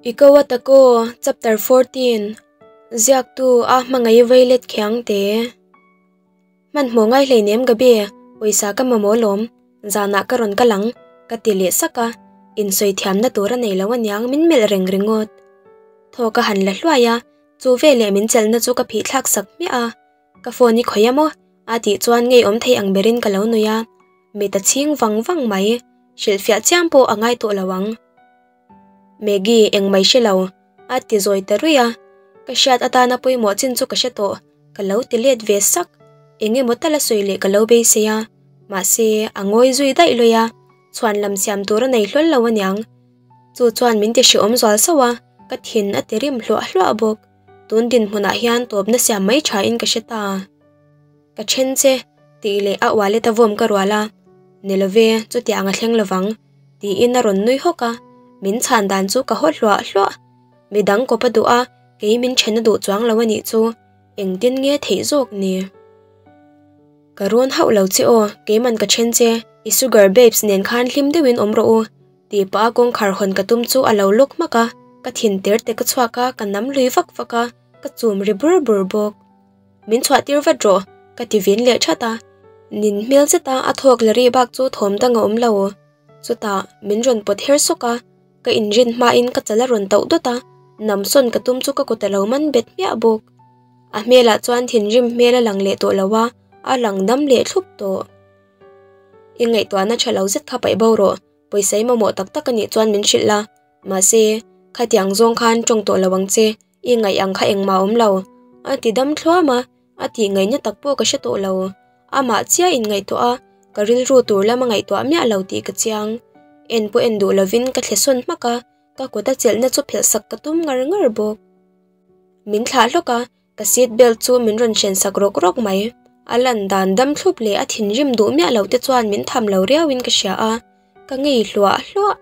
Ikaw at Ako, Chapter 14 Ziaktu a hmangaih veilet khiang te. Hmanhmawh ngai hleinem Gabi, pawisa ka mamawh lawm, zanah ka rawn kal ang, ka ti leh sak a, insawi thiamna tur a nei lo aniang min melh reng ringawt. Thaw ka han la hluai a, chu veleh min chelhna chu ka phih thlak sak hmiah a, Ka phone i khawih a maw? a tih chuan ngeiawm thei ang berin ka lo nui a, mit a chhing vang vang mai, hrilhfiah chiam pawh a ngai tawh lo ang. Maggie, eng mai hre lo, a ti zawi ta ruih a, ka hriat atana pawimawh chin chu ka hre tawh, ka lo ti let ve sak, eng emaw tal a sawi leh ka lo beisei a, mahse a ngawi zui daih lawih a, chhuan lam siam tur a nei hlawl lo aniang, chu chuan min ti hrehawm zual sauh a, ka thin a ti rim hluah hluah bawk. Tun dinhmunah hian tawpna siam mai thain ka hre ta. Ka then che, tih leh a wallet a vawm ka rual a. Ni love, chutiang a thleng lovang, tiin a rawn nui hawk a. Min chhan dan chu ka haw hluah hluah. Midang kawp a duh a, kei min then a duh chuang lo a nih chu. Engtin nge theih zawk ni? Ka rawn hauh lo che aw, keiman ka then che, i sugar babes nen khan hlim deuhin awm rawh u. Tih pah a kawngkhar hawn ka tum chu a lo lawk hmak a, ka thin ter te ka chhuak a, ka nam lui vak vak a, ka chum ri bur bur bawk. Min chhuah tir vat rawh, ka ti vin leh that a. Nin hmel zet a a thawk la ri bak chu thawm dang a awm lo. Chutah min rawn pawt her sawk a, ka inrin hmain ka chal a rawn tauh dawt a, nam sawn ka tum chu ka kut a lo man bet hmiah bawk. A hmelah chuan thinrim hmel a lang leh tawh lo a, a lang dam leh thlup tawh. I ngaihtuahna tha lo zet kha paih bo rawh, pawisa i mamawh tak tak a nih chuan min hrilh la, mahse, khatiang zawng khan tawng tawh lo ang che, i ngaih ang kha engmah a awm lo, a ti dam thluam a, a tih ngaihna tak pawh ka hre tawh lo. Amah chiah inngaihtuah a, ka rilru tur lama ngaihtuah miah lo tih ka chiang. En pawh en duh lovin ka thle sawn hmak a, ka kut a chelhna chu phelh sak ka tum ngar ngar bawk. Min thlah hlawk a, Ka seat belt chu min rawn hren sak rawk rawk mai. A lan dan dam thlup leh a thinrim duh miah lo te chuan min tham lo riau in ka hria a, ka ngei hluah hluah.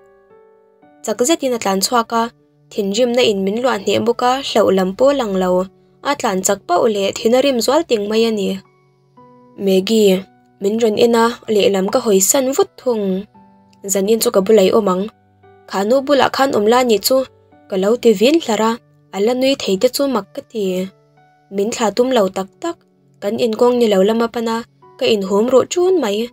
Chak zetin a tlan chhuak a, thinrimna in min luah hneh bawk a, hlauh lam pawh lang lo. A tlan chak pauh leh thin a rim zual ting mai a ni. Maggie, min rawn en a, lehlam ka hawi san vut thung. Zanin chu ka bulah i awm ang. Kha nu bulah khan awm la nih chu ka lo ti vin hlar a, a la nui thei te chu mak ka ti. Min thla tum lo tak tak, kan inkawng ni lo lama pan a, ka inhum ruh ṭun mai.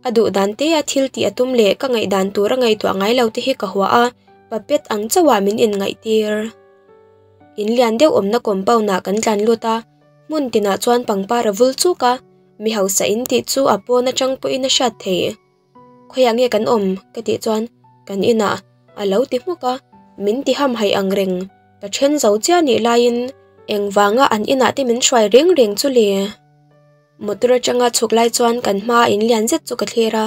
A duh dan te a thil tih a tum leh ka ngaihdan tur a ngaihtuah ngai lo te hi ka hua a, puppet ang chauhah min inngaihtir. In lian deuh awmna compound ah kan tlan lut a, hmun tinah chuan pangpar a vul chuk a, mi hausa in tih chu a pawn atang pawhin a hriat theih. Khawiah nge kan awm? ka tih chuan kan inah a lo ti hmuk a, min ti hamhaih ang reng. Ka then zo chiah nih laiin engvanga an inah te min hruai reng reng chu le? Motor atanga chhuk lai chuan kan hmaa in lian zet chu ka thlir a,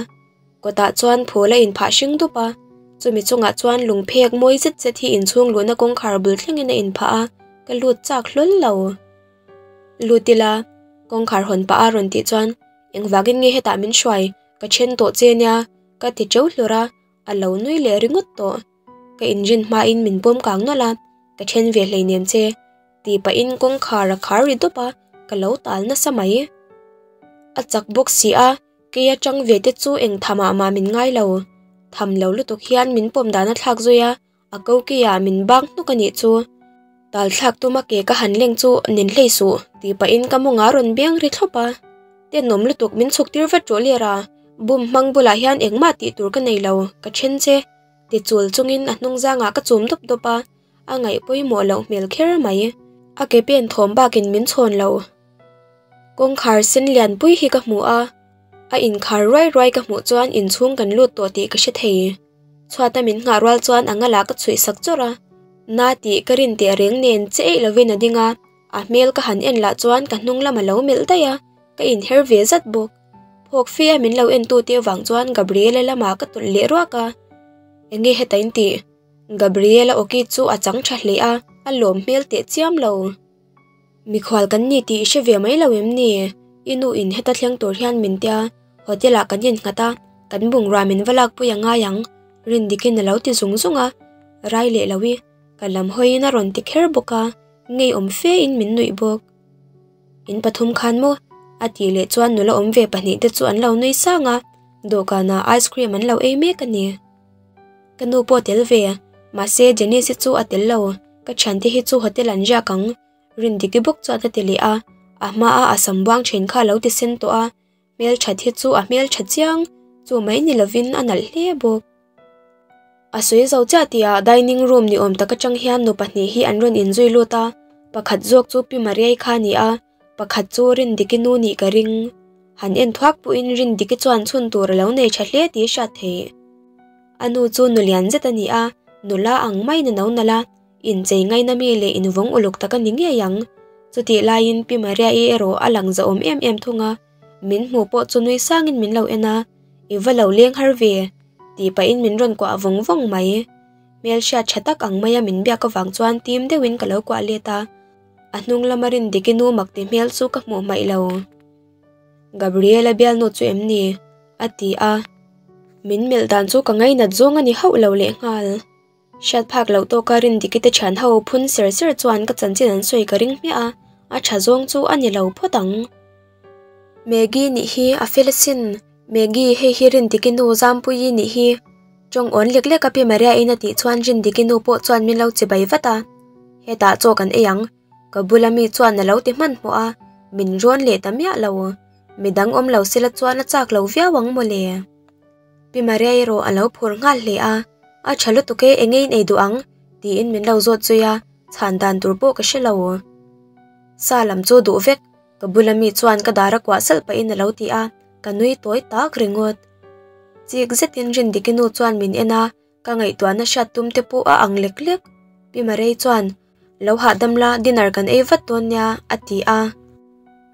kawtah chuan phul a inphah hring dup a, chumi chungah chuan lungphek mawi zet zet hi inchhung luhna kawngkhar bul thlengin a inphah a, ka lut chak hlawl lo. Lut ila, kawngkhar hawn pah a rawn tih chuan engvangin nge hetah min hruai? Ka then tawh che nia, ka ti teuh hlur a, a lo nui leh ringawt tawh. Ka inrin hmain min pawm kang nawlh a, ka then ve hleinem che, tih pahin kawngkhar a khar ri dawp a, ka lo tal nasa mai. A chak bawk si a, kei atang ve te chu eng thamah mah min ngai lo. Tham lo lutuk hian min pawm dan a thlak zui a, A ko keiah min bak hnuk a nih chu. Tal thlak tuma ke ka han leng chu nin hlei suh tih pahin ka mawngah rawn beng ri thlawp a. Tenawm lutuk min chhuk tir vat rawh lir a, bum hmang bulah hian engmah tih tur ka nei lo, ka then che. Ti chul chungin a hnung zangah ka chum dawp dawp a, a ngaih pawimawh loh hmel kher mai. A ke pen thawm bakin min chhawn lo. Kawngkhar sen lian pui hi ka hmu a, a inkhar ruai ruai ka hmuh chuan inchhung kan lut tawh tih ka hre thei. Chhuata min nghah rual chuan a ngalah ka chhuih sak chawrh a, na tih ka rin teh reng nen che eih lovin a ding a, a hmel ka han en lah chuan ka hnung lam a lo melh daih a, ka inher ve zat bawk. Phawk fe a min lo en tu te avang chuan Gabriela lamah ka tawlh leh ruak a, Enge heta in tih? Gabriela awki chu a chang tha hle a, a lawm hmel teh chiam lo. Mikhual kan ni tih i hre ve mai lo em ni? I nu in heta thleng tur hian min tia, hotel ah kan innghat a, kan bungrua min va lakpui a ngai ang, Rindikin a lo ti zung zung a, rai leh lo i, ka lam hawiin a rawn ti kher bawk a, ngeiawm fe in min nuih bawk. In pathum khan maw? A tih leh chuan nula awm ve pahnih te chu an lo nui sang a, dawhkanah ice cream an lo ei mek a ni. Ka nu pawh tel ve, Mahse Janice-i chu a tel lo, ka thiante hi chu hotel an riak ang, Rindiki bawk chuan a ti leh a, a hmaa a sam buang thin kha a lo ti sen tawh a, hmelthat hi chu a hmeltha chiang, chu mai ni lovin a nalh hle bawk. A sawi zo chiah tihah dining room ni awm tak atang hian nu pahnih hi an rawn inzui lut a, pakhat zawk chu Pi Mariai kha a ni a, pakhat chu Rindiki nu nih ka ring. Han en thuak pawhin Rindiki chuan chhun tur a lo nei tha hle tih a hriat theih. A nu chu nu lian zet a ni a, nula ang maiin a no nalh a, inchei ngaina mi leh invawng uluk tak a ni ngei ang. Chutih laiin Pi Maria-i erawh a lang zahawm em em thung a, min hmuh pawh chu nui sangin min lo en a, I va lo leng har ve, tih pahin min rawn kuah vawng vawng mai. Hmelhriat tha tak ang maia min biak avang chuan tim deuhin ka lo kuah let a, a hnung lama Rindiki nu mak ti hmel chu ka hmuh hmaih lo. Gabriela bialnu chu em ni? a ti a, min melh dan chu ka ngainat zawng a ni hauh lo lehnghal. Hriat phak loh tawka Rindiki te thian ho phun ser ser chuan ka chanchin an sawi ka ring hmiah a, a tha zawng chu a ni lo phawt ang. Maggie nih hi a fel asin, Maggie hei hi Rindiki nu Zampuii nih hi. Tawng awn lek lek a Pi Maria-in a tih chuan Rindiki nu pawh chuan min lo chibai vat a, hetah chaw kan ei ang, Ka bula mi chuan a lo ti hmanhmawh a, min rawn leh ta miah lo. Midang awm lo sela chuan a chak lo viau ang mawle. Pi Maria erawh a lo phur nghal hle a, A tha lutuk e, enge in ei duh ang? tiin min lo zawt zui a, chhan dan tur pawh ka hre lo. Sa lam chu duh vek, ka bula mi chuan ka dar a kuah salh pahin a lo ti a, ka nui tawi tak ringawt. Chik zetin Rindiki nu chuan min en a, ka ngaihtuahna hriat tum te pawh a ang lek lek. Pi Marei chuan, Lo hahdam la, dinner kan ei vat dawn nia, a ti a.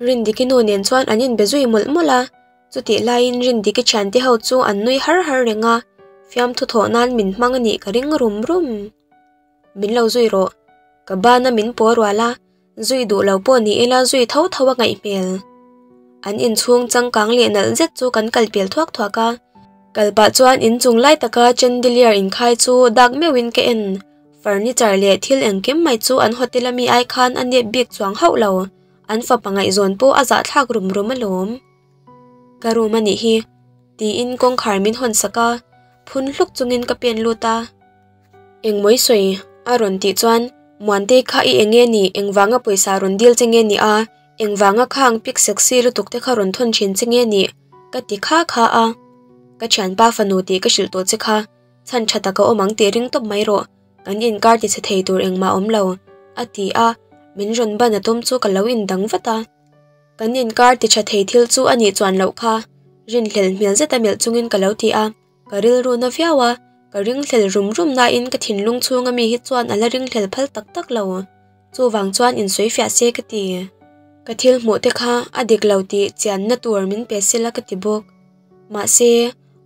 Rindiki nu nen chuan an inbe zui mawlh mawlh a, chutih laiin Rindiki thiante ho chu an nui har har reng a, fiamthu thawh nan min hmang a nih ka ring rum rum. Min lo zui rawh, ka bana min paw rual a, zui duh lo pawh ni ila zui tho tho a ngaih hmel. An inchhung changkang leh nalh zet chu kan kal pel thuak thuak a, kal pah chuan inchung lai taka chandelier inkhai chu dak meuhin ka en. Furniture leh thil engkim mai chu an hotel ami ai khan a nep bik chuang hauh lo, an fapa ngaihzawn pawh a zahthlak rum rum alawm. Ka room a nih hi, tiin kawngkhar min hawn sak a, phun hluk chungin ka pen lut a. Engmawi sawi? a rawn tih chuan, Muantei kha i eng nge ni, engvanga pawisa rawn dil che nge ni a, engvanga khang pic sexy lutuk te kha rawn thawn thin che nge ni? ka ti kha kha a. Ka thianpa fanu tih ka hrilh tawh che kha, Chhan tha tak a awm ang tih ring tawp mai rawh, kan inkar ti chhe thei tur engmah awm lo, a ti a, min rawn ban a tum chu ka lo indang vat a. Kan inkar ti tha thei thil chu a nih chuan loh kha, rinhlelh hmel zeta melh chungin ka lo ti a, ka rilru na viau a, ka ringhlel rum rum nain ka thinlung chhunga mi hi chuan a la ringhlel phal tak tak lo. Chuvang chuan insawi fiah se ka ti. Ka thil hmuh te kha a dik lo tih chianna tur min pe sela ka ti bawk. Mahse,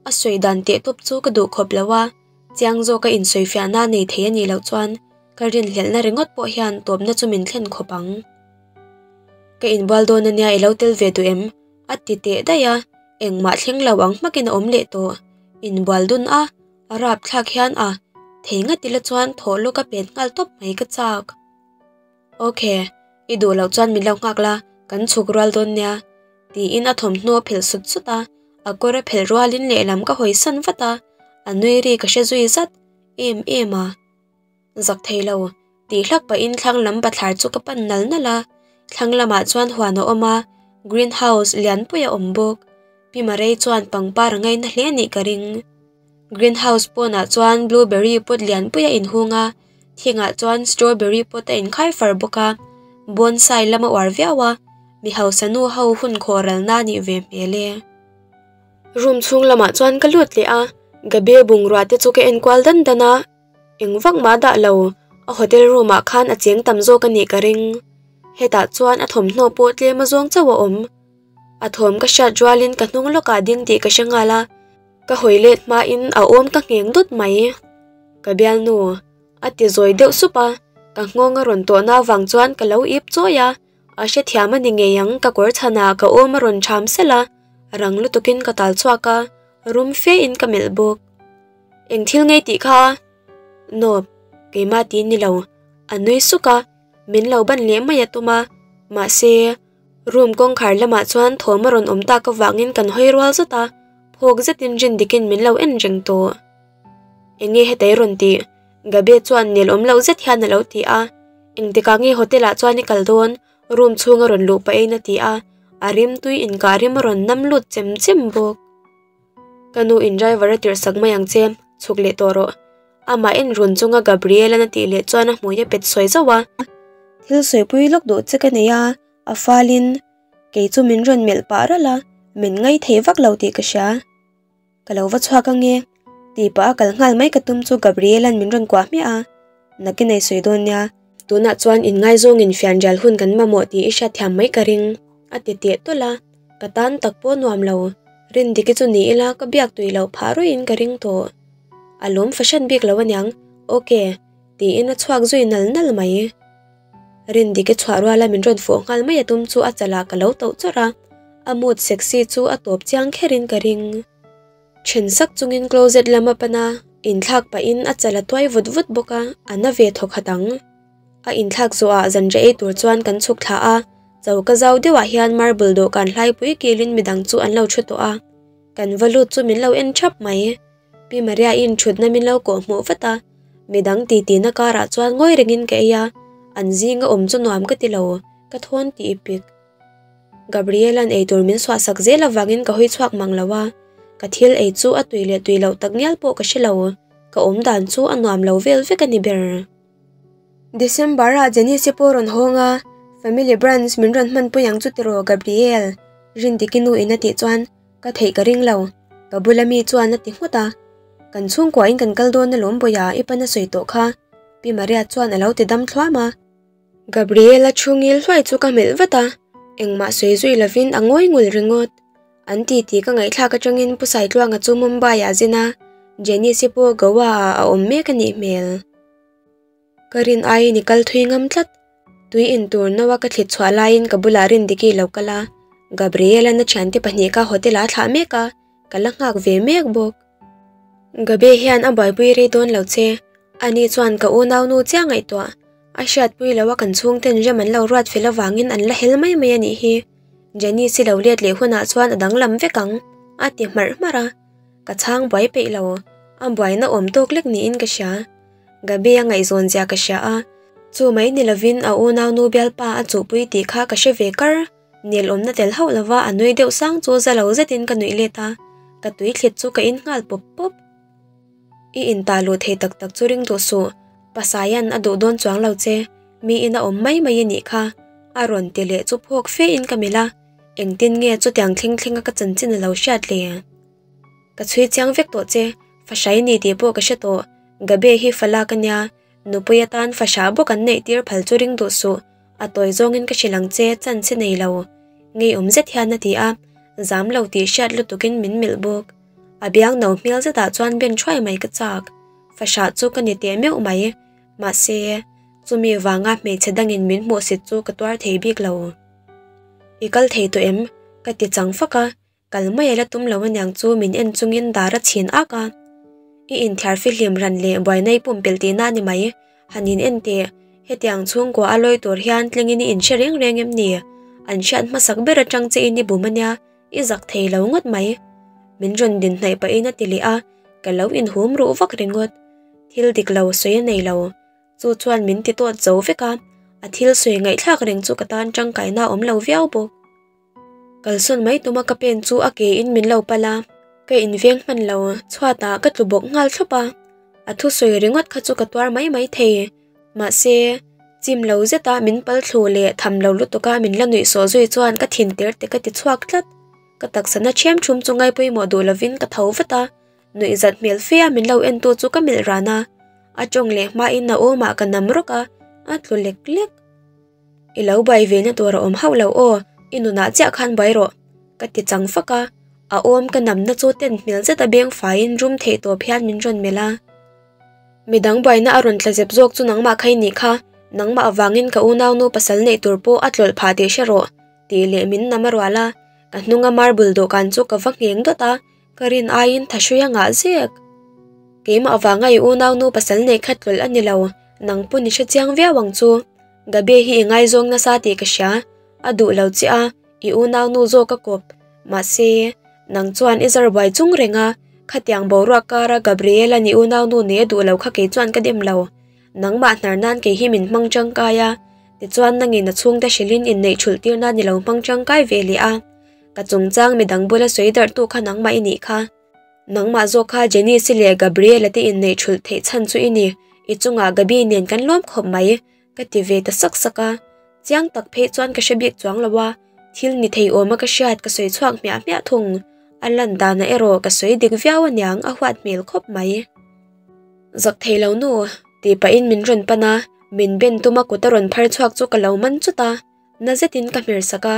a sawi dan teh tawp chu ka duh khawp lo a, chiang zawka insawifiahna nei thei a nih loh chuan ka rinhlelhna ringawt pawh hian tawpna chu min thlen khawp ang. Ka inbual dawn ania i lo tel ve duh em? a ti teh daih a, engmah thleng lo ang hmakin a awm leh tawh. Inbual dun a, a rapthlak hian a thei ngat ila chuan thawh lawk a pet nghal tawp mai ka chak. Ok, i duh loh chuan min lo nghak la, kan chhuk rual dawn nia, tiin a thawmhnaw a phelh sut sut a, a kawr a phelh rualin lehlam ka hawi san vat a, a nui ri ka hre zui zat em em a. Zak thei lo, tih hlak pahin thlang lam bathlar chu ka pan nal nal a, thlang lamah chuan huan a awm a, green house lian pui a awm bawk. Pi Marei chuan pangpar a ngaina hle anih ka ring. Green house pawnah chuan blueberry pot lian pui a inhung a, thingah chuan strawberry pot a inkhai far bawk a, bonsai lam a uar viau a, mi hausa nu ho hun khawh ralna a nih ve hmel e. Room chhung lamah chuan ka lut leh a, Gabe bungrua te chu ka en kual dan dan a, eng vak mah dah lo, a hotel room ah khan a cheng tam zawk a nih ka ring. Hetah chuan a thawmhnaw pawh tlem a zawng chauh a awm. A thawm ka hriat rualin ka hnung lawkah ding tih ka hre nghal a, Ka hawi let hmain a awm ka ngheng dawt mai. Ka bialnu, a ti zawi deuh sup a, ka nghawng a rawn tawhna avang chuan ka lo ip chawi a, a hrethiam a ni ngei ang ka kawr chhanah ka awm a rawn ṭham selh a, rang lutukin ka tal chhuak a, rum fe in ka melh bawk. Eng thil ngei tih kha? Nope, keimah ti ni lo, a nui suk a, min lo ban leh mai a tum a, mahse, Room kawngkhar lamah chuan thawm a rawn awm tak avangin kan hawi rual zat a, phawk zetin rin dikin min lo en reng tawh. Enge hetei rawn tih? Gabe chuan nel awm loh zet hian a lo ti a. Engtikah nge hotel ah chuan i kal dawn? Room chhung a rawn luh pahin a ti a, a rimtui inkah rim a rawn nam lut chem chem bawk. Ka nu in driver a tirh sak mai ang che, chhuk leh tawh rawh. Amah en run chunga Gabriel-a'n a tih leh chuan a hmui a pet sawi zauh a. Thil sawipui lawk duh che ka nei a, a falin kei chu min rawn melh pah ralh a, min ngaithei vak lo tih ka hria. Ka lo va chhuak ange, tih pah a kal nghal mai ka tum chu Gabriel-a'n min rawn kuah hmiah a, nakin ei sawi dawn nia. Tunah chuan inngaizawngin fianrial hun kan mamawh tih i hriatthiam mai ka ring, a ti teh tawlh a, ka tan tak pawh nuam lo. Rindiki chu ni ila ka biak tui loh phah ruiin ka ring tawh. A lawm fahran bik lo aniang, ok, tiin a chhuak zui nal nal mai. Rindiki chhuah ruala min rawn fawh nghal mai a tum chu a chalah ka lo tauh chawrh a, a mood sexy chu a tawp chiang kherin ka ring. Then sak chungin closet lam a pan a, inthlak pahin a chal a tuai vut vut bawk a, a na ve thawk hat ang. A inthlak zawhah zanriah ei tur chuan kan chhuk thla a, choka zau deuhah hian marble dawhkan hlaipui kilin midang chu an lo thu tawh a, kan va lut chu min lo en thap mai. Pi Maria-in thutna min lo kawh hmuh vat a, midang titi na karah chuan ngawi rengin ka ei a, an zinga awm chu nuam ka ti lo, ka thawn tih i pik. Gabriela'n eitur min suahsak zel avangin ka hawi chhuak mang lo a, ka thil ei chu a tui leh tui loh tak ngial pawh ka hre lo, ka awm dan chu a nuam lo vel vek a ni ber. December-ah Janice-i pawh rawn hawng a, family branch min rawn hmanpui ang chu tiraw Gabriel? Rindiki nu in a tih chuan ka theih ka ring lo, ka bula mi chuan a ti nghut a, kan chhungkuain kan kal dawn alawm bawiha i pan a sawi tawh kha, Pi Maria chuan a lo ti dam thluam a. Gabriela thu ngil hluai chu ka melh vat a, engmah sawi zui lovin a ngawi ngul ringawt. An titi ka ngaihthlak atangin Pu Saitluanga chu Mumbai ah zin a, Janice-i pawh Goa ah a awm mek a nih hmel. Ka rin aiin i kal thui ngam tlat. Tui in tur no a ka thlit chhuah laiin ka bulah Rindiki lo kal a, Gabriela-na thiante pahnih kha hotel ah a thlah mek a, ka la nghak ve mek bawk. Gabe hian a buaipui rei dawn lo che, ani chuan ka unaunu chiah ngaihtuah. A hriatpui lo a kan chhungten rem an lo ruat fel avangin an la hel mai mai a nih hi. Janice-i lo let leh hunah chuan a danglam vek ang, a ti hmarh hmarh a. Ka chhang buai peih lo, a buaina awm tawk lek niin ka hria. Gabe a ngaihzawn zia ka hria a, chu mai ni lovin a unaunu bialpa a chuhpui tih kha ka hre ve kar. Nel awmna tel hauh lova a nui deuh sang chu za lo zetin ka nuih let a, ka tui thlit chu ka in nghal pawp pawp. I intah luh thei tak tak chu ring duh suh, Pasaia'n a duh dawn chuang lo che, mi in a awm mai mai i nih kha, a rawn ti leh chu phawk fe in ka melh a, engtin nge chutiang thleng thleng a ka chanchin a lo hriat le? Ka chhui chiang vek tawh che, fahrai ni tih pawh ka hre tawh, Gabe hi falak a nia, Nupui atan fahrah bawk an neih tir phal chu ring duh suh, a tawi zawngin ka hrilh ang che, chance nei lo. Ngeiawm zet hian a ti a, zam lo tih hriat lutukin min melh bawk. A biang no hmel zetah chuan ben thuai mai ka chak. Fahrah chu ka ni teh meuh mai. Mahse, chumi vanga hmeichhe dangin min hmuhsit chu ka tuar thei bik lo. I kal thei tawh em? Ka ti chang fak a, Kal mai a la tum lo aniang chu min en chungin dar a chhin ak a. I inthiar fihlim ran leh buaina i pumpelh tihna a ni mai. Han in en teh, hetiang chhungkua a lawi tur hian tlingin i inhre reng reng em ni? An hriat hmasak ber atang che in i bum ania, i zak thei lo ngawt mai. Min rawn din hnaih pahin a ti leh a, ka lo inhum ruh vak ringawt. Thil dik lo sawi a nei lo. Chu chuan min ti tawt zo vek a, a thil sawi ngaihthlak reng chu ka tan tangkaina a awm lo viau bawk. Kalsawn mai tuma ka pen chu a ke in min lo pal a, ka inveng hman lo, chhuatah ka tlu bawk nghal thlawp a, a thusawi ringawt kha chu ka tuar mai mai thei, mahse, chim lo zeta min pal thlu leh tham lo lutuka min la nuih sawh zui chuan ka thin ter te ka ti chhuak tlat, ka taksa na ṭhiam ṭhum chu ngaipawimawh duh lovin ka tho vat a, nuih zat hmel fe a min lo en tu chu ka melh ran a, a ṭawng leh hmain a awmah ka nam rawk a, a tlu lek lek. I lo bai ve na tur a awm hauh lo aw, i nunah chiah khan bai rawh, ka ti chang fak a, a awm ka namna chu ten hmel zet a beng faiin rum theih tawp hian min rawn melh a. Midang buaina a rawn tla zep zawk chu nangmah kha i nih kha, nangmah avangin ka unaunu pasal neih tur pawh a tlawlh phah tih hre rawh, tih leh min nam a rual a, ka hnunga marble dawhkan chu ka va ngheng dawt a, ka rin aiin thahrui a ngah zek. Keimah avanga i unaunu pasal neih kha tlawlh a ni lo, nang pawn i hre chiang viau ang chu. Gabi hi i ngaizawng nasa tih ka hria, a duh lo che a, i unaunu zawk a kawp. Mahse, nang chuan i zar buai chung reng a, Khatiang boruak kara Gabriela ni unaunu nei a duh lo kha kei chuan ka dem lo. Nangmah hnar nan kei hi min hmang tangkai a, tichuan nangin a chhungte hrilhin inneih thulh tir nan i lo hmang tangkai ve leh a. Ka chungchang midang bula sawi darhtu kha nangmah i nih kha. Nangmah zawk kha Jenice leh Gabriela te inneih thulh theih chhan chu i ni. I chungah Gabi nen kan lawm khawp mai, ka ti ve ta sak sak a. Chiang tak phei chuan ka hre bik chuang lo a, thil ni thei awma ka hriat ka sawi chhuak hmiah hmiah thung. A lan danah erawh ka sawi dik viau aniang a huat hmel khawp mai. Zak thei lo nu, tih pahin min rawn pan a, min ben tuma kut a rawn phar chhuak chu ka lo man chut a, na zetin ka hmer sak a.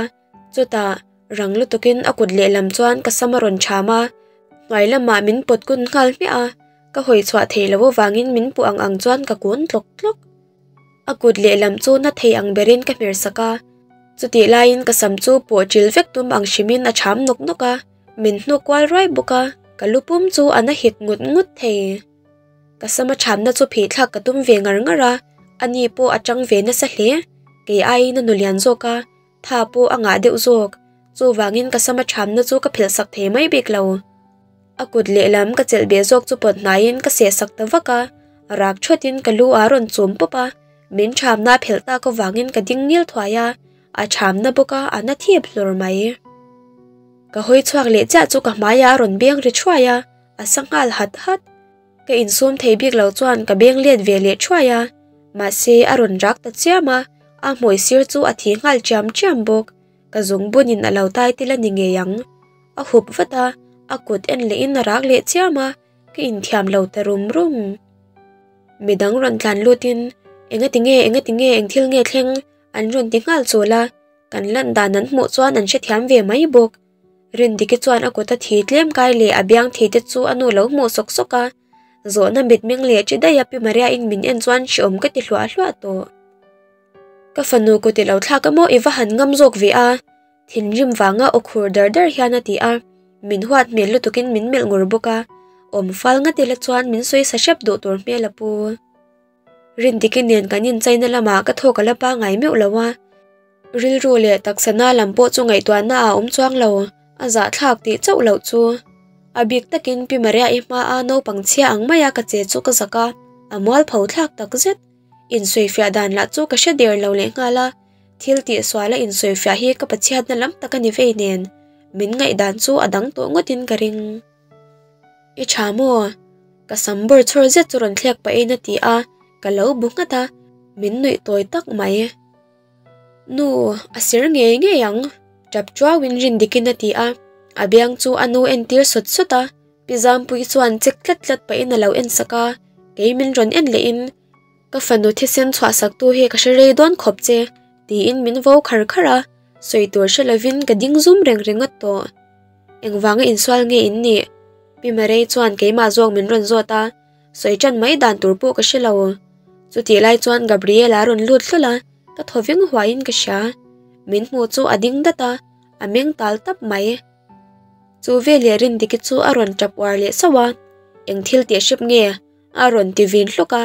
Chutah, rang lutukin a kut lehlam chuan ka sam a rawn cham a, hnuai lamah min pawt kun nghal hmiah a, ka hawi chhuah thei lo avangin min puh ang ang chuan ka kun tlawk tlawk. A kut lehlam chu na thei ang berin ka hmer sak a, chutih laiin ka sam chu pawh ṭil vek tum ang hrimin a cham nawk nawk a, min hnuk kual ruai bawk a, ka lu pum chu a na hit ngut ngut thei. Ka sama chhamna chu phih thlak ka tum ve ngar ngar a, ani pawh a ṭang ve nasa hle, kei aiin a nu lian zawk a, tha pawh a ngah deuh zawk, chuvangin ka sama chhamna chu ka phelh sak thei mai bik lo. A kut lehlam ka chelh beh zawk chu pawt hnaiin ka seh sak ta vak a, rak thawtin ka lu a rawn chum pawp a, min chhamna a phelh tak avangin ka ding ngil thuai a, a chhamna bawk a a na thip hlur mai. Ka hawi chhuak leh chiah chu ka hmaiah a rawn beng ri thuai a, a sa nghal hat hat. Ka insum thei bik lo chuan ka beng let ve leh thuai a, mahse a rawn rak ta chiam a, a hmui sir chu a thi nghal chiam chiam bawk. Ka zung bunin a lo tai tel a ni ngei ang. A hup vat a, a kut en lehin a rak leh chiam a, ka inthiam lo ta rum rum. Midang rawn tlan lutin, Engati nge, engati nge, eng thil nge thleng? an rawn ti nghal chul a, kan lan dan an hmuh chuan an hrethiam ve mai bawk. Rindiki chuan a kut a thi tlem kai leh a biang thi te chu a nu lo hmuh sawk sawk a, zawhna mitmeng leh chi daih a Pi Maria-in min en chuan hreawm ka ti hluah hluah tawh. Ka fanu kut i lo thlak a maw i va han ngam zawk ve a, thinrim vanga aw khur dar dar hian a ti a, min huat hmel lutukin min melh ngur bawk a, awm fal ngat ila chuan min sawi sa hrep duh tur hmel a pu. Rindiki nen kan inchaina lamah ka thawk a la pangai meuh lo a, rilru leh taksana lam pawh chu ngaihtuahna a awm chuang lo, a zahthlak tih chauh loh chu. A bik takin Pi Maria-i hmaa naupang chhia ang maia ka che chu ka zak a, a mualpho thlak tak zet. Insawifiah dan lah chu ka hre der lo leh nghal a, thil tihsuala insawifiah hi ka Pathianna lam tak a ni vei nen, min ngaihdan chu a dang tawh ngawtin ka ring. I tha maw? Ka sam bawr chhawr zet chu rawn thlek pahin a ti a, ka lo bu nghat a, min nuih tawi tak mai. Nu, a sir ngei ngei ang, tap chuauin Rindikin a ti a, a biang chu a nu entir sawt sawt a, Pi Zampuii chuan chek tlat tlat pahin a lo en sak a, kei min rawn en lehin, Ka fanu thisen chhuah saktu hi ka hre rei dawn khawp che, tiin min vo khar khar a, sawi tur hre lovin ka ding zum reng ringawt tawh. Engvanga insual nge in nih? Pi Marei chuan keimah zawk min rawn zawt a, sawi ṭan mai dan tur pawh ka hre lo. Chutih lai chuan Gabriela a rawn lut hlawl a, ka thaw veng huaiin ka hria. Min hmuh chu a ding dat a, a meng tal tap mai. Chu veleh Rindiki chu a rawn ṭap uar leh sauh a, Eng thil tih hrep nge? a rawn ti vin hlawk a,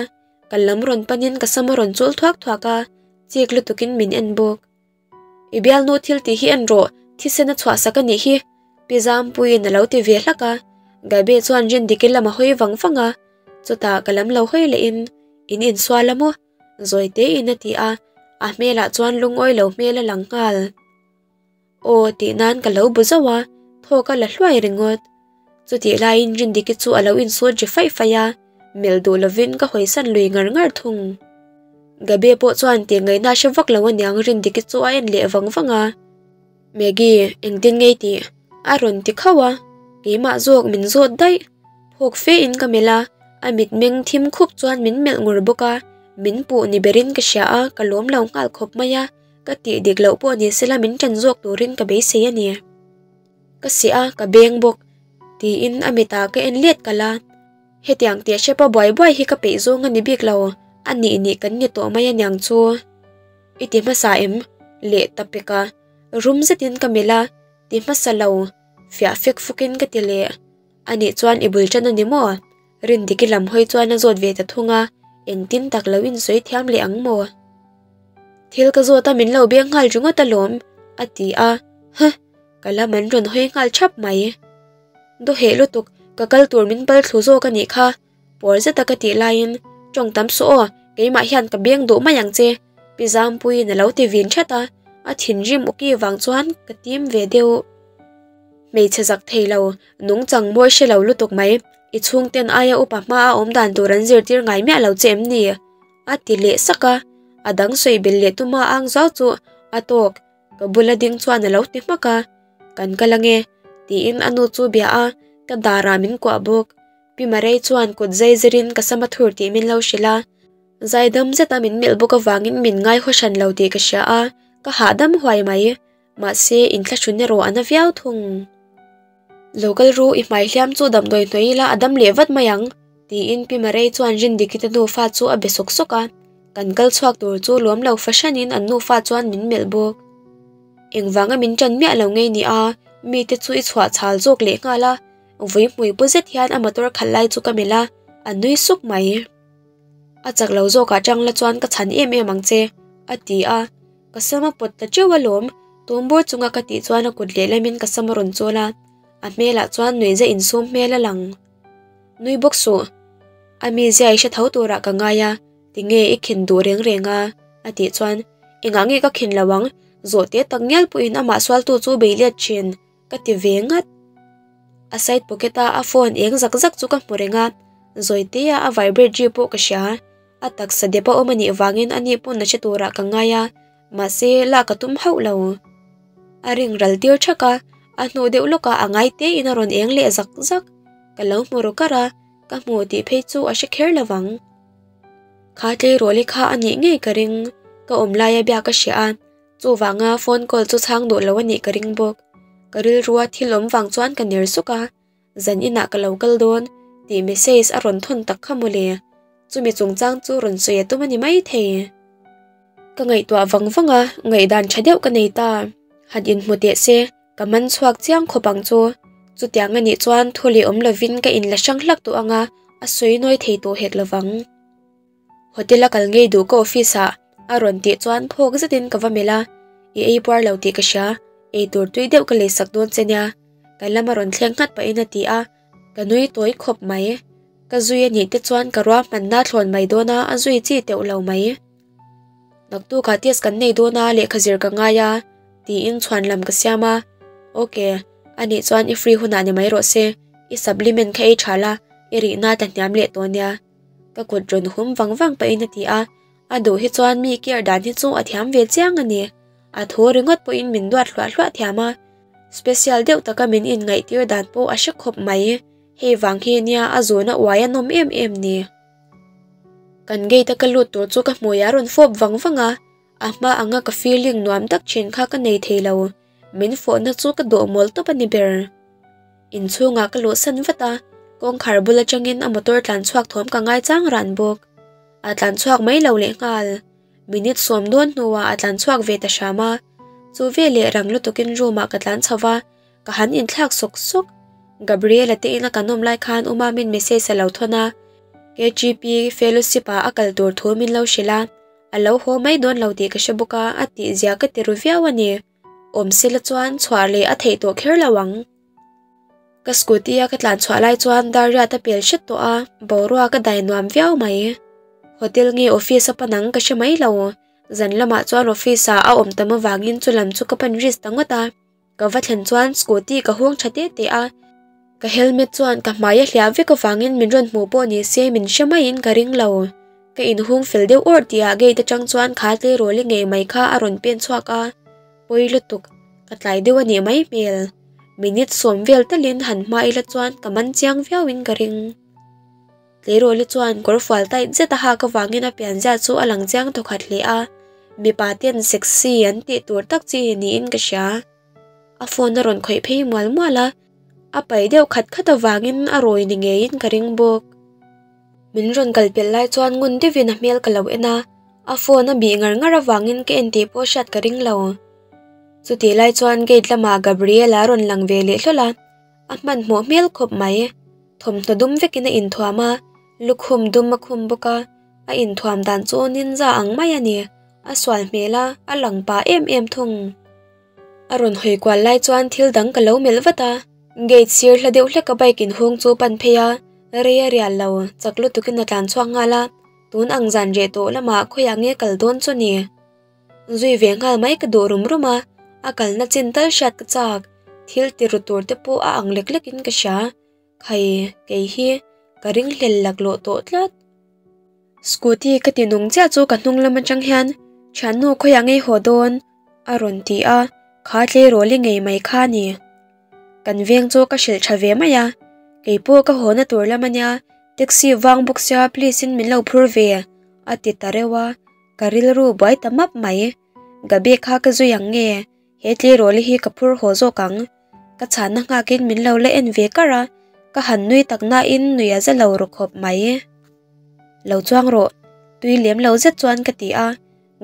ka lam rawn panin ka sam a rawn chul thuak thuak a, chik lutukin min en bawk. I bialnu thil tih hi en rawh, thisen a chhuah sak a nih hi, Pi Zampuiin a lo ti ve hlak a, Gabi chuan Rindiki lam a hawi vang vang a, chutah ka lam lo hawi lehin, In insual a maw? Zawi tein a ti a, a hmelah chuan lungawi lo hmel a lang nghal. Aw tih nan ka lo bu zauh a, thawk a la hluai ringawt. Chutih laiin Rindiki chu a lo insut ri faih faih a, melh duh lovin ka hawisan lui ngar ngar thung. Gabi pawh chuan tih ngaihna hre vak lo aniang Rindiki chu a en leh vang vang a. Maggie, engtin ngei tih? A rawn ti khauh a, keimah zawk min zawt daih. Phawk fe in ka melh a, a mitmeng thim khup chuan min melh ngur bawk a, min puh ni berin ka hria a, ka lawm lo nghal khawp mai a. Ka tih dik loh pawh ni sela min ṭan zawk turin ka beisei a ni. Ka seh a, ka beng bawk. Tiin a mitah ka en let kalh a. Hetiang tih hrepa buai buai hi ka peih zawng a ni bik lo, a nih nih kan ni tawh mai aniang chu. I ti hmasa em? Leh ta pek a. Rum zetin ka melh a, ti hmasa lo, fiah fek fukin ka ti leh. A nih chuan i bul ṭan a ni maw? Rindiki lam hawi chuan a zawt ve ta thung a, engtin tak lo insawi thiam leh ang maw? Thil ka zawt a min lo beng nghal ringawt alawm, a ti a, huh! Ka lam an rawn hawi nghal thap mai. Dawheh lutuk, Ka kal tur min pal thlu zawk a nih kha, pawr zeta ka tih laiin, Tawng tam suh aw, keimah hian ka beng duh mai ang che, Pi Zampuiin a lo ti vin that a, a thinrim awki vang chuan ka tim ve deuh. Hmeichhe zak thei lo, nungchang mawi hre lo lutuk mai, i chhungten aia upa hmaa awm dan tur an zirtir ngai miah lo che em ni? A ti leh sak a, a dang sawi belh leh tuma ang zau chu a tawk. Ka bula ding chuan a lo ti hmak a, Kan kal ange, tiin a nu chu bia a, ka darah min kuah bawk. Pi Marei chuan kut zai zirin ka sam a thur tih min lo hrilh a, zaidam zeta min melh bawk avangin min ngaihaw hran lo tih ka hria a, ka hahdam huai mai. Mahse, inthlahrun erawh a na viau thung. Lo kal ru, i hmai hliam chu damdawi hnawih ila a dam leh vat mai ang, tiin Pi Marei chuan Rindiki te nufa chu a be sawk sawk a. Kan kal chhuak tur chu lawm lo fahranin an nufa chuan min melh bawk. Engvanga min ṭan miah lo ngei ni a, mite chu i chhuah chhal zawk leh nghal a, vui hmui pu zet hian a motor khalh lai chu ka melh a, a nui suk mai. A chak lo zawkah ṭang la chuan ka chhan em em ang che, a ti a. Ka sam a pawt ta teuh alawm, tumbur chunga ka tih chuan a kut lehlamin ka sam a rawn chawl a, a hmelah chuan nuihza insum hmel a lang. Nui bawk suh, a mizia i hre tho turah ka ngai a, tinge i khin duh reng reng a? a tih chuan, Engah nge ka khin lo ang, zawhte tak ngial pawhin amah sualtu chu bei let thin, ka ti ve ngat. A side pocket a a phone eng zak zak chu ka hmu reng a, Zawitea a vibrate ri pawh ka hria. A taksa dep a awm a nih vangin a ni pawn a hre turah ka ngai a, mahse lak a tum hauh lo. A ring ral tir thak a, a hnu deuh lawkah a ngai tein a rawn eng leh zak zak. Ka lo hmu ru kar a, ka hmu tih phei chu a hre kher lo vang. Kha tleirawl-i kha a nih ngei ka ring, ka awm laia biak ka hria a, chuvanga phone call chu chhang duh lo a nih ka ring bawk. Ka rilrua thil awm vang chuan ka ner suk a, Zan inah ka lo kal dawn tih message a rawn thawn tak kha mawle. Chumi chungchang chu rawn sawi a tum a ni maithei. Ka ngaihtuah vang vang a, ngaihdan tha deuh ka nei ta. Han inhmu teh se, ka man chhuak chiang khawp ang chu. Chutiang a nih chuan thu leh awm lovin ka inla hrang hlak tawh ang a, a sawi nawi thei tawh hek lovang. Hotel a kal ngei duh ka office ah a rawn tih chuan phawk zetin ka va melh a, I ei puar lo tih ka hria, ei tur tui deuh ka leisak dawn che nia, kan lama rawn thleng nghat pahin a ti a, ka nui tawi khawp mai. Ka zui a nih te chuan ka ruahmanna thlawn mai dawn a, a zui chi teuh lo mai. Naktukah test kan nei dawn a, lehkha zir ka ngai a, tiin chhuan lam ka siam a, Ok, a nih chuan i free hunah ni mai rawh se, i supplement kha ei tha la, i rihna ta hniam leh tawh nia. Ka kut rawn hum vang vang pahin a ti a, a duh hi chuan mi care dan hi chu a thiam ve chiang a ni. A thu ringawt pawhin min duat hluah hluah thiam a, special deuh taka min inngaihtir dan pawh a hre khawp mai. Hei vang hi nia a zuna uai a nawm em em ni. Kan gate a ka lut tur chu ka hmui a rawn fawp vang vang a, a hma anga ka feeling nuam tak thin kha ka nei thei lo. Min fawhna chu ka dawh mawl tawp a ni ber. Inchhungah ka luhsan vat a, kawngkhar bul atangin a motor tlan chhuak thawm ka ngaichang ran bawk. A tlan chhuak mai lo lehnghal. Minute sawm dawn hnuah a tlan chhuak ve ta hram a, chu veleh rang lutukin room ah ka tlan chho va, ka han inthlak sawk sawk. Gabriela te ina kan awm lai khan u Mamin message a lo thawn a, KGP fellowship ah a kal tur thu min lo hrilh a, a lo haw mai dawn lo tih ka hre bawk a, a tihzia ka ti ru viau a ni. Awm sela chuan chhuah leh a theih tawh kher lo ang. Ka scooty a ka tlan chhuah lai chuan dar riat a pel hret tawh a, boruak a dai nuam viau mai. Hotel nge office a pan ang ka hre mai lo. Zan lamah chuan office ah a awm tam avangin chu lam chu ka pan risk ta ngawt a. Ka va thlen chuan scooty ka hung tha te te a, ka helmet chuan ka hmai a hliah vek avangin min rawn hmuh pawh ni se min hre maiin ka ring lo. Ka inhung fel deuh awrh tihah gate atang chuan kha tleirawl i ngei mai kha a rawn pen chhuak a, pawi lutuk, ka tlai deuh a nih mai hmel. Minute sawm vel talin han hma ila chuan ka man chiang viauin ka ring. Tleirawl-i chuan kawr fual tight zet a hak avangin a pianzia chu a lang chiang thawkhat hle a, mipa ten sexy an tih tur tak chi niin ka hria. A phone a rawn khawih phei mual mual a, a paih deuh khat khat avangin a rawi ni ngeiin ka ring bawk. Min rawn kal pelh lai chuan ngun deuhin a hmel ka lo en a, a phone a bih ngar ngar avangin ka en tih pawh hriat ka ring lo. Chutih lai chuan gate lamah Gabriel-a a rawn lang ve leh hlawl a, a hmanhmawh hmel khawp mai. Thawmhnaw dum vekin a inthuam a, lukhum dum a khum bawk a, a inthuam dan chu ninja ang mai a ni. A sual hmel a, a lang pa em em thung. A rawn hawi kual lai chuan thil dang ka lo melh vat a, Gate sir hla deuh hlek a bike inhung chu pan phei a, rei a rial lo, chak lutukin a tlan chhuak nghal a, tun ang zan reh tawh lamah khawiah nge kal dawn chu ni? Zui ve nghal mai ka duh rum rum a, a kalna chin tal hriat ka chak, thil ti ru tur te pawh a ang lek lekin ka hria. Khai, kei hi ka ringhlel laklawh tawh tlat. Scooty ka ti nung chiah chu ka hnung lam atang hian thiannu khawiah ngei haw dawn a rawn ti a, kha tleirawl i ngei mai kha a ni. Kan veng chu ka hrilh tha ve mai a, keipawh ka haw na tur lam ania, taxi vang bawk sia please in min lo phur ve a ti ta reuh a, ka rilru buai ta map mai. Gabi kha ka zui ang nge, he tleirawl hi ka phur haw zawk ang. Ka chhanna nghakin min lo la en ve kar a, ka han nui tak nain nui a za lo ru khawp mai. Lo chuang rawh, tui lem lo zet chuan ka ti a,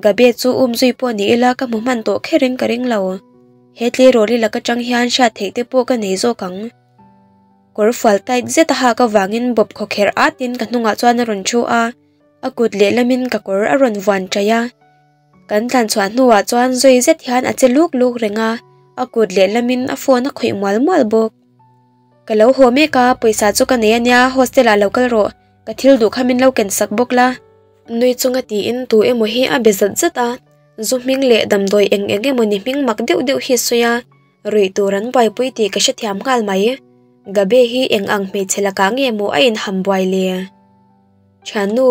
Gabe chu um zui pawh ni ila ka hmu hman tawh kherin ka ring lo. He tleirawl i lak atang hian hriat theih te pawh ka nei zawk ang. Kawr fual tight zet a hak avangin bawp khawkherh atin ka hnungah chuan a rawn thu a, a kut lehlamin ka kawr a rawn vuan chaih a. Kan tlan chhuah hnuah chuan zawi zet hian a che luk luk reng a, a kut lehlamin a phone a khawih mual mual bawk. Ka lo haw mek a, pawisa chu ka nei ania, hostel ah lo kal rawh, ka thil duh kha min lo ken sak bawk la. Nui chunga tiin tu emaw hi a be zat zat a, zu hming leh damdawi eng eng emaw ni hming mak deuh deuh hi a sawi a, ruih tur an buaipui tih ka hrethiam nghal mai. Gabe hi eng ang hmeichhe lakah nge maw a inham buai le? Thiannu,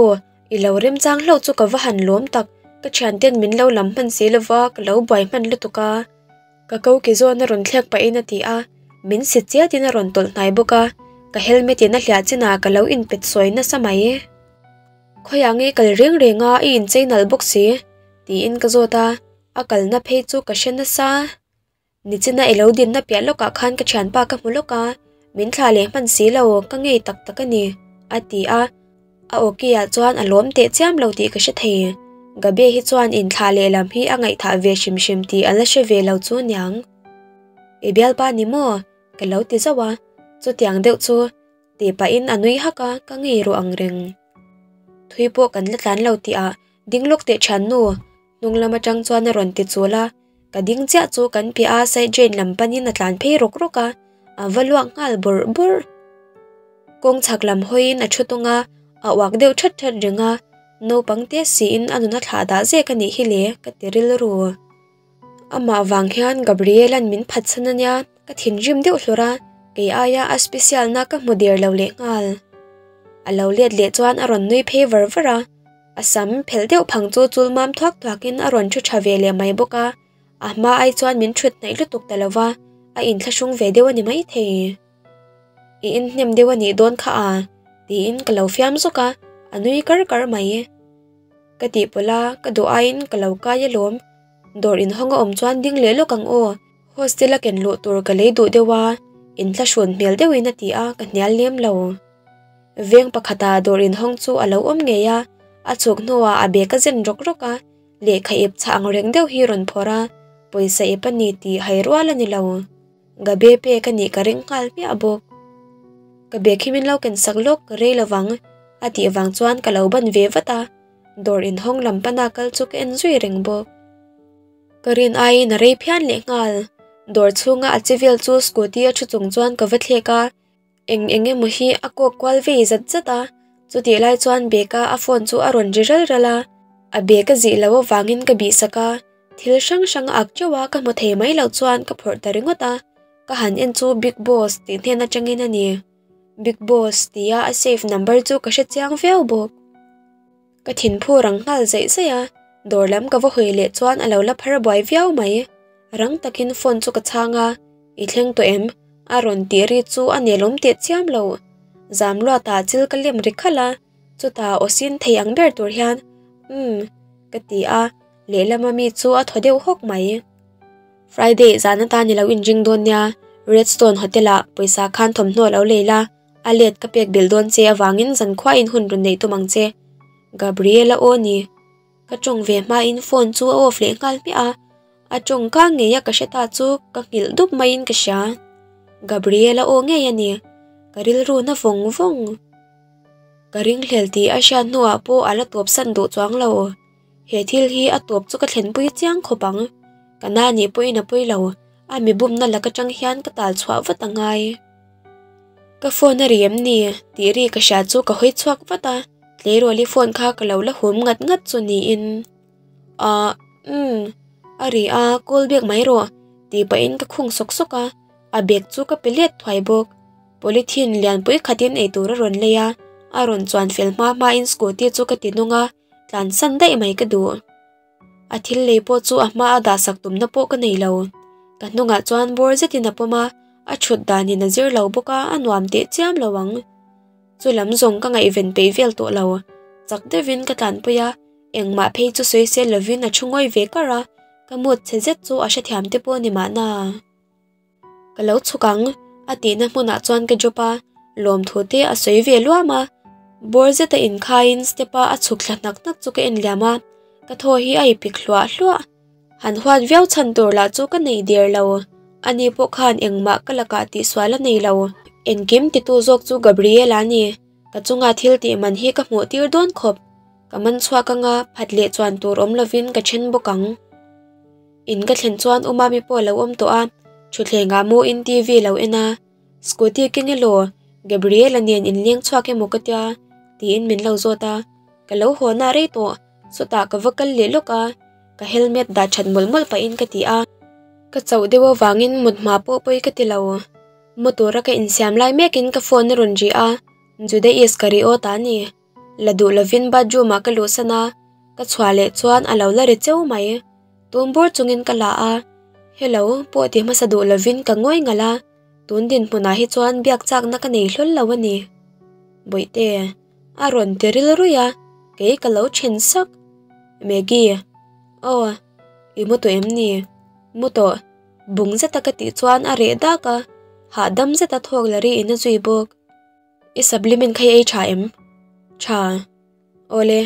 I lo remchang hlauh chu ka va han lawm tak, ka thianten min lo lam hman si lova ka lo buai hman lutuk a. Ka ko ki zawn a rawn thlek pahin a ti a, min si chiatin a rawn tawlh hnai bawk a, ka helmet in a hliah chinah ka lo inpet sawi nasa mai. Khawiah nge kal reng reng a, i inchei nalh bawk si? tiin ka zawt a, a kalna phei chu ka hre nasa. Nichina i lo dinna piah lawkah khan ka thianpa ka hmu lawk a, min thlah leh hman si lo, ka ngei tak tak a ni, a ti a. A awki ah chuan a lawm teh chiam lo tih ka hre thei. Gabe hi chuan inthlah leh lam hi a ngaihthah ve hrim hrim tih a la hre ve lo chu niang. I bialpa ni maw? Ka lo ti zauh a, chutiang deuh chu tih pahin a nui hak a, ka ngei ru ang reng. Thui pawh kan la tlan lo tih ah ding lawk teh thiannu, hnung lam atang chuan a rawn ti chul a, Ka ding chiah chu kan piah a side drain lam panin a tlan phei rawk rawk a, a va luak nghal bawrh bawrh. Kawng chhak lam hawiin a thu tung a, a uak deuh that that reng a, naupang te siin a nun a thlah dah zek a nih hi le ka ti rilru. Amah vang hian Gabriel-a'n min phatsan a nia, ka thinrim deuh hlawrh a, kei aia a special na ka hmu der lo leh nghal. A lo let leh chuan a rawn nui phei var var a. A sam phelh deuh phang chu chul mam thuak thuakin a rawn thu tha ve leh mai bawk a, a hma ai chuan min thut hnaih lutuk ta lo va, a inthlahrung ve deuh a ni maithei. I inhnem deuh a nih dawn kha a, tiin ka lo fiam zawk a, a nui kar kar mai. Ka tih pawlh a, ka duh aiin ka lo kai alawm. Dawr inhawng a awm chuan ding leh lawk ang aw, hostel a ken luh tur ka lei duh deuh a, inthlahrun hmel deuhin a ti a, ka hnial lem lo. Veng pakhata dawr inhawng chu a lo awm ngei a, a chhuk hnuah a bag a zen rawk rawk a, lehkha ip chhah ang reng deuh hi rawn phawrh a, pawisa ip a ni tih hai rual a ni lo. Gabe pek a nih ka ring nghal hmiah bawk. Ka bag hi min lo ken sak lawk rei lovang a tih vang chuan ka lo ban ve vat a, dawr inhawng lam pana kal chu ka en zui reng bawk. Ka rin aiin a rei phian leh nghal. Dawr chhunga a che vel chu scooty a thu chung chuan ka va thlek a, Eng eng emaw hi a kawk kual vei zat zat a, chutih lai chuan bag-a a phone chu a rawn ri ral ral a, a bag a zih loh avangin ka bihsak a, thil hrang hrang a ak teuh a ka hmu thei mai loh chuan ka phawrh ta ringawt a, ka han en chu Big Boss tih hnen atangin a ni. Big Boss tia a save number chu ka hre chiang viau bawk. Ka thinphu rang nghal zaih zaih a, dawr lam ka va hawi leh chuan a lo la phar buai viau mai. Rang takin phone chu ka chhang a, I thleng tawh em? A rawn tih ri chu a nelawm teh chiam lo. Zam luatah chil ka lem ri khalh a, chutah aw sin thei ang ber tur hian, Umm, ka ti a, lehlama mi chu a thaw deuh hawk mai. Friday zan atan i lo inring dawn nia, Redstone Hotel-ah pawisa khan thawmhnaw lo lei la, A let ka pek belh dawn che avangin zankhuain hun rawn neih tum ang che. Gabriela aw ni. Ka tawng ve hmain phone chu a off leh nghal hmiah a, a tawng ka ngei a ka hre ta chu ka nghilh dup maiin ka hria. Gabriela aw ngei a ni. Ka rilru na vawng vawng. Ka ringhlel tih a hriat hnuah pawh a la tawp san duh chuang lo. He thil hi a tawp chu ka thlenpui chiang khawp ang. Ka na nih pawhin a pawi lo. A mi bumna lak atang hian ka tal chhuah vat a ngai. Ka phone a ri em ni? tih ri ka hria chu ka hawi chhuak vat a, tleirawl-i phone kha ka lo la hum ngat ngat chu niin. Ahh umm a ri a, call back mai rawh tih pahin ka khung sawk sawk a, a bag chu ka pe let thuai bawk. Polythene lianpui khatin eitur a rawn lei a, a rawn chuan fel hma hmain scooty chu ka ti nung a, tlansan daih mai ka duh. A thil lei pawh chu a hma a dahsak tumna pawh ka nei lo. Ka hnungah chuan bawr zetin a pawm a, a thut danin a zir lo bawk a, a nuam teh chiam lo ang. Chu lam zawng ka ngaihven peih vel tawh lo. Chak deuhin ka tlanpui a, engmah phei chu sawi sel lovin a thu ngawi ve kar a, ka mood chhe zet chu a hrethiam te pawh a ni mahna. Ka lo chhuk ang, a tihna hmunah chuan ka drop a, lawmthu te a sawi ve luam a. Bawr zeta inkhaiin step a a chhuk thla hnak hnak chu ka en liam a, ka thaw hi a ipik hluah hluah. Han huat viau chhan tur lah chu ka nei der lo, ani pawh khan engmah ka lakah tihsual a nei lo. Engkim titu zawk chu Gabriela a ni, ka chunga thil tih man hi ka hmuh tir dawn khawp. Ka man chhuak anga phat leh chuan tur awm lovin ka then bawk ang. In ka thlen chuan u Mami pawh a lo awm tawh a, thutthlengah mu in TV lo en a, Scooty keng elaw, Gabriela nen in leng chhuak emaw ka tia? tiin min lo zawt a, ka lo haw na rei tawh, chutah ka va kal leh lawk a, ka helmet dah that mawlh mawlh pahin ka ti a. Ka chauh deuh avangin mut hma pawh pawi ka ti lo, mu tura ka insiam lai mekin ka phone a rawn ri a, Juda Iskariot a ni. La duh lovin bathroom ah ka luhsan a, ka chhuah leh chuan a lo la ri cheu mai. Tum bur chungin ka la a, Hello pawh ti hmasa duh lovin ka ngawi ngalh a, tun dinhmunah hi chuan biak chakna ka nei hlawl lo a ni. Bawihte, a rawn ti ril ruih a, kei ka lo then sak. Maggie, Aw, i mu tawh em ni? Mu tawh, bung zeta ka tih chuan a reh dak a, hahdam zeta thawk la ri in a zui bawk. I supplement kha i ei tha em? Tha. Awle,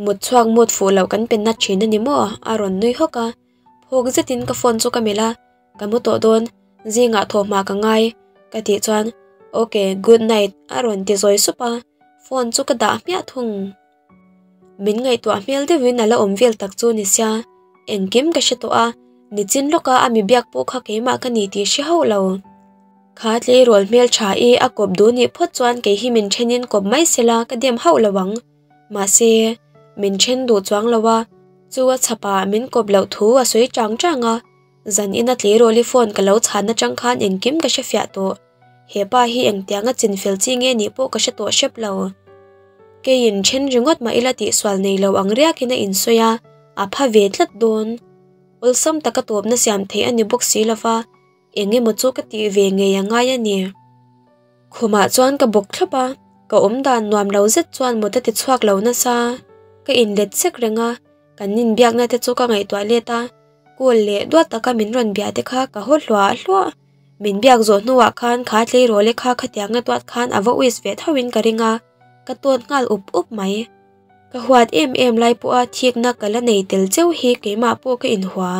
mut chhuak mut fuh loh kan pe nat thin a ni maw? A rawn nui hawk a. Phawk zetin ka phone chu ka melh a, ka mu tawh dawn, zingah thawhhma ka ngai, ka tih chuan Ok, good night a rawn ti zawi sup a, phone chu ka dah hmiah thung. Min ngaihtuah hmel deuhin a la awm vel tak chu ni sia, engkim ka hre tawh a, nichin lawka a mi biak pawh kha keimah ka ni tih hre hauh lo. Kha tleirawl hmel tha i a kawp duh nih phawt chuan kei hi min thenin kawp mai sela ka dem hauh lo ang. Mahse, min then duh chuang lo a, chu a chhapah min kawp loh thu a sawi chang chang a, zan ina tleirawli phone ka lo chhan atang khan engkim ka hre fiah tawh. He pa hi engtianga chinfel chi nge nih pawh ka hre tawh hrep lo. Keiin then ringawt mah ila tihsual nei lo ang riakin a insawi a, a pha ve tlat dawn. Awlsam taka tawpna siam theih a ni bawk si lova, Eng emaw chu ka tih ve ngei a ngai a ni. Khumah chuan ka bawk thlawp a, ka awm dan nuam lo zet chuan mut a ti chhuak lo nasa. Ka inlet sek reng a, kan inbiakna te chu ka ngaihtuah let a, call leh duat taka min rawn bia te kha ka haw hluah hluah. Min biak zawh hnuah khan kha tleirawl e kha khatianga duat khan a va uis ve tho in ka ring a, ka tawt nghal up up mai. Ka huat em em lai pawha thikna ka la nei tel cheu hi keimah pawh ka inhua.